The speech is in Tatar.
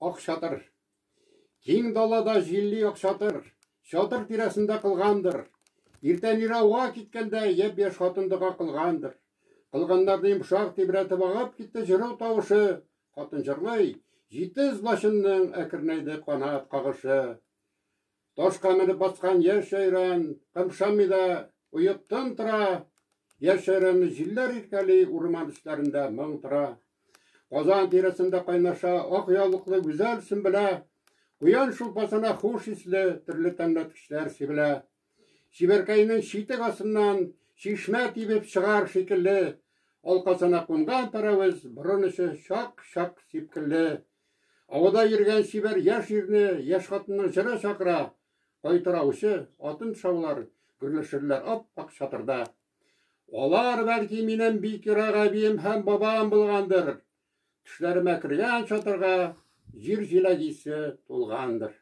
Ак чатыр. Киң далада җилли ак чатыр, чатыр тирәсендә кылгандыр. Иртән ир ауга киткәндә япь-яшь хатын дога кылгандыр. Кылганнарны йомшак тибрәтеп агып китте җыру тавышы. Хатын җырлый, җитез лачынның әкренәйде канат кагышы. Ташка менеп баскан яшь җәйран, кымшанмый да, оеп тын тора. Яшь җәйранны җилләр иркәли, урман өсләрендә моң тора. Казан тирәсендә кайнаша ак яулыклы гүзәл Сөмбелә. Куян шулпасына хуш исле төрле тәмләткечләр сибелә. Чибәркәйнең читек астыннан чишмә тибеп чыгар шикелле. Алкасына кунган пәрәвез борын очы чак-чак сипкелле. Авылда йөргән чибәр яшь ирне яшь хатынның җыры чакыра. Кайтыр аучы, атын шаулар, гөрләшерләр ап-ак чатырда. Алар, бәлки, минем бик ерак әбием һәм бабам булгандыр. Төшләремә кергән чатырга җир җиләк исе тулгандыр.